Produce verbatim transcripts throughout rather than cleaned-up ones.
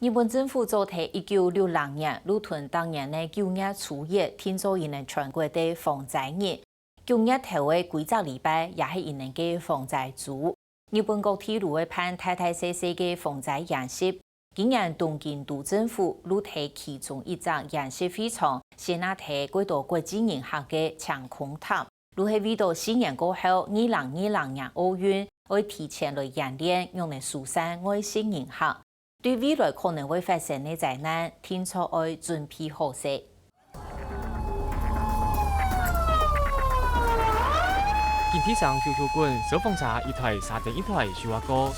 日本政府早在一九六六年，就同當年个九月初一定做佢等全國个防災日。九月頭个歸隻禮拜，也係佢等个防災週。日本各地就會辦大大細細个防災演習。今年東京都政府就在其中一隻演習會場，先拿忒過多國際人客个晴空塔，就係為著四年過後，二零二零年奧運，愛提前來演練，仰般疏散外籍人客。 對未來可能會發生个災難，定著愛準備好勢。警笛聲咻咻滾，消防車一台接等一台咻啊過。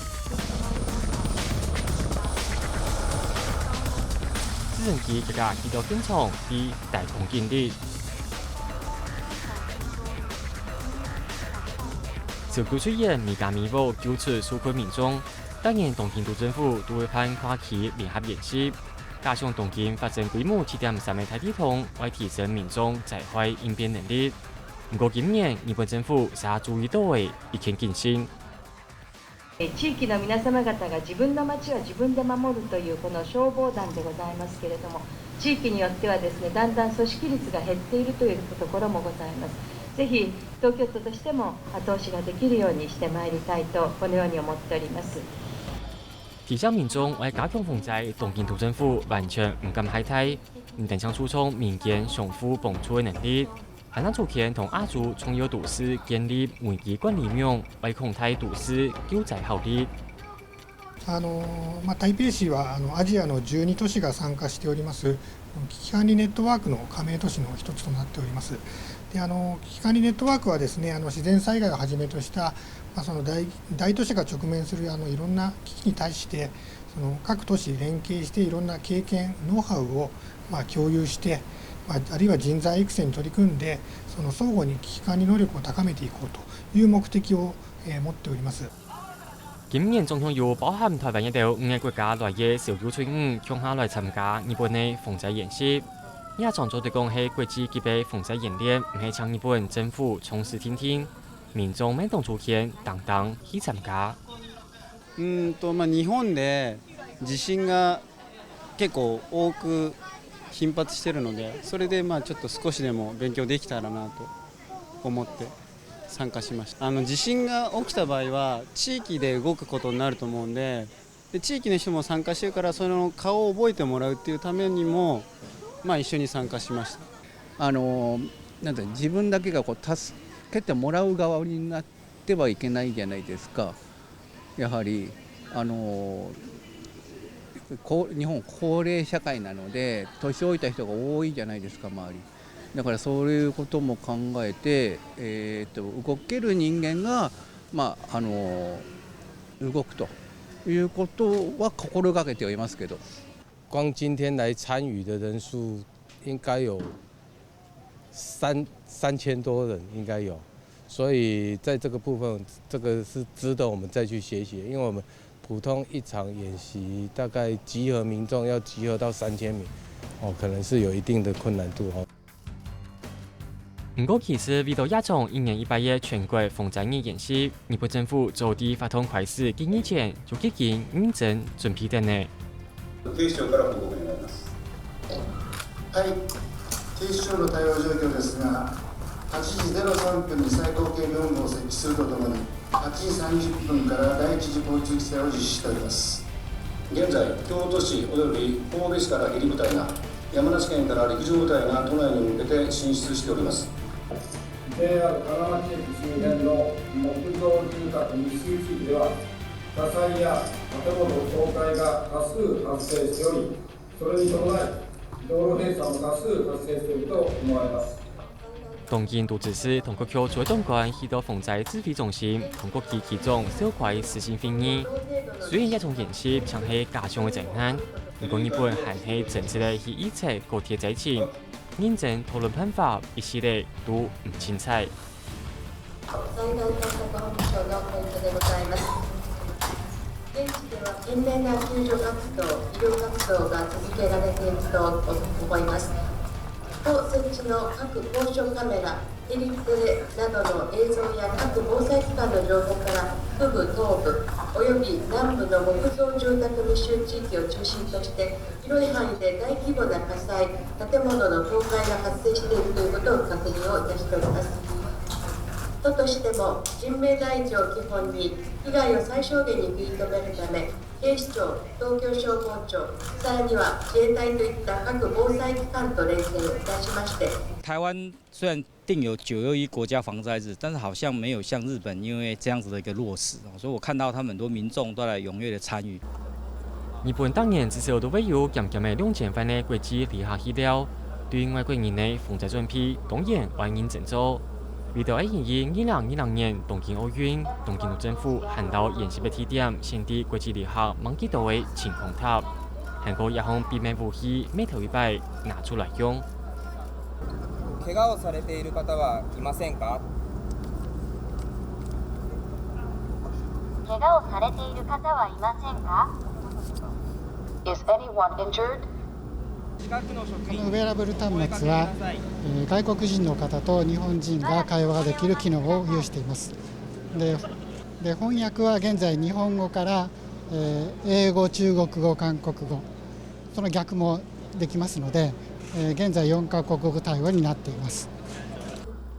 直升機遽遽去到現場，在低空敬禮。搜救隊員每家每屋救出受困民眾， 逐年東京都政府都會辦跨區聯合演習，加上東京發生規模七點三个大地動，愛提升民眾災害應變能力。毋過今年日本政府也注意到个一件警訊。え地域の皆様方が自分の町は自分で守るというこの消防団でございますけれども、地域によってはですね、だんだん組織率が減っているというところもございます。ぜひ東京都としても後押しができるようにしてまいりたいとこのように思っております。提醒民眾愛加強防災，東京都政府完全毋敢懈怠，毋單淨注重民間相互幫助个能力，還正組建同亞洲重要都市建立危機管理網，愛擴大都市救災效力。あのまあ、台北市はあのアジアのじゅうに都市が参加しております危機管理ネットワークの加盟都市の一つとなっております。であの危機管理ネットワークはですね、あの自然災害をはじめとした、まあ、その大大都市が直面するあのいろんな危機に対して、その各都市連携していろんな経験、ノウハウをまあ共有して、まあ、あるいは人材育成に取り組んで、その相互に危機管理能力を高めていこうという目的をえー持っております。今年總共有包含台灣一兜五个國家來个搜救隊伍共下來參加日本个防災演習。這場做得講係國際級个防災演練，毋係淨日本政府重視定定，民眾乜當主動，當當去參加。うんと、まあ、日本で地震が結構多く頻発しているので、それでまあちょっと少しでも勉強できたらなと思って参加しました。あの地震が起きた場合は地域で動くことになると思うんで、で地域の人も参加してるから、その顔を覚えてもらうっていうためにも、まあ、一緒に参加しました。あのなんて自分だけがこう助けてもらう側になってはいけないじゃないですか。やはりあのこう日本高齢社会なので、年老いた人が多いじゃないですか、周り。だからそういうことも考えて、えー、と動ける人間が、まあ、あの動くということは心がけてはいますけど。光今天来参与的人数应该有三三千多人，应该有。所以在这个部分，这个是值得我们再去学习，因为我们普通一场演习大概集合民众要集合到三千名，哦，可能是有一定的困难度哦。毋過其實為著這場一年一擺个全國防災日演習，日本政府早在活動開始幾日前就已經認真準備等呢。警視庁から報告願があります。はい、警視庁の対応状況ですが、はちじゼロさん分に最高警備本部を設置するとともに、はちじさんじゅっ分から第一次統一規制を実施しております。現在、京都市及び神戸市からヘリ部隊が、山梨県から陸上部隊が都内に向けて進出しております。 JR 金町駅周辺の木造住宅密集地域では、火災や建物倒壊が多数発生しており、それに伴い、道路閉鎖も多数発生していると思われます。東京都知事唐國強就係當趕去到防災指揮中心，同各區區長召開視訊會議。雖然這場演習淨係家鄉个災難，毋過日本還係真實个去預測高鐵災情，認真討論辦法，一時仔都毋凊彩。 災害対策本部長の小池でございます。現地では懸命な救助活動、医療活動が続けられていると思います。都設置の各公所カメラ、テレビなどの映像や各防災機関の情報から、フグ東部及び南部の木造住宅密集地域を中心として、広い範囲で大規模な火災、建物の倒壊が発生しているということを確認をいたしております。都としても、人命第一を基本に、被害を最小限に食い止めるため、警視庁、東京消防庁、さらには自衛隊といった各防災機関と連携をいたしまして、台湾虽然定有九二一国家防灾日，但是好像没有像日本因为这样子的一个落实哦，所以我看到他们很多民众都来踊跃的参与。日本逐年至少都會有減減个兩千萬个國際旅客去尞，對外國人个防災準備當然愛認真做。為著愛迎接二零二零年東京奧運，東京都政府還到演習个地點選定國際旅客吂幾多个晴空塔，還過這項秘密武器，乜頭一擺拿出來用。怪我をされている方はいませんか？怪我をされている方はいませんか？Is anyone injured? このウェアラブル端末は、えー外国人の方と日本人が会話ができる機能を付与しています。で、で、翻訳は現在日本語から、えー英語、中国語、韓国語、その逆もできますので、えー現在よんカ国語対話になっています。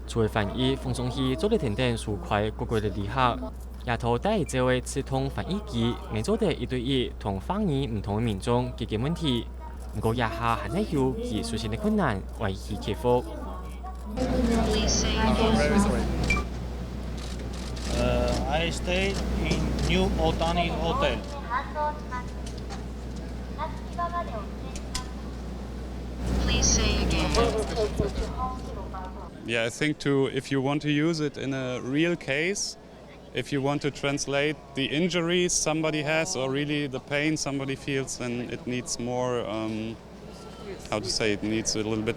除了翻譯，放送器做得跈等所在各國个旅客，這套帶走个自動翻譯機，乜做得一對一同話語毋通个民眾解決問題。毋過這下還係有技術性个困難，愛去克服。 Uh, I stay in New Otani Hotel. Please say again. Yeah, I think to if you want to use it in a real case, if you want to translate the injuries somebody has or really the pain somebody feels, then it needs more, um, how to say, it needs a little bit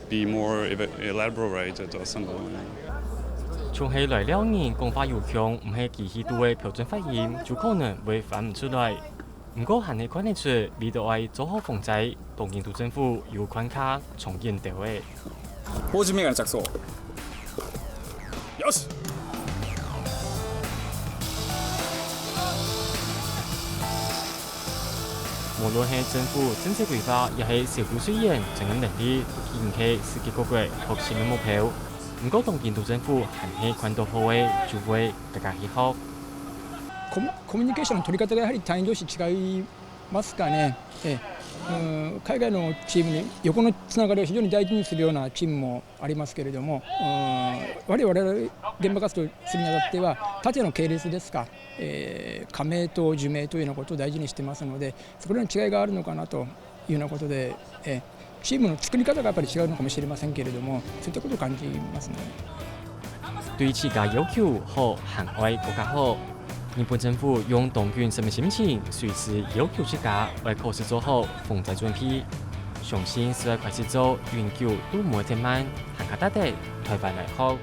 be more eva- elaborated or something like that. 像係來尞人講話有腔，毋係機器度个標準發音，就可能會翻毋出來。毋過還係看得出，為著愛做好防災，東京都政府有看較長遠兜个。防塵眼鏡着そう。よし。 無論係政府政策規劃，也係消防隊員專業能力，已經係世界各國學習个目標。毋過，東京都政府還係看著好个，就會加加去學。コミコミュニケーションの取り方がやはり隊員同士違いますかね。ええ、うん、海外のチームに横のつながりを非常に大事にするようなチームもありますけれども、うん、我々現場活動するにあたっては、盾の系列ですか、えー加盟と受命というようなことを大事にしてますので、そこらに違いがあるのかなというようなことで、えーチームの作り方がやっぱり違うのかもしれませんけれども、そういったことを感じますね。 對自家要求好，還愛過較好。日本政府用當謹慎个心情，隨時要求自家愛考試做好防災準備。相信係愛開始做永久都無忒慢，還較值得台灣來學。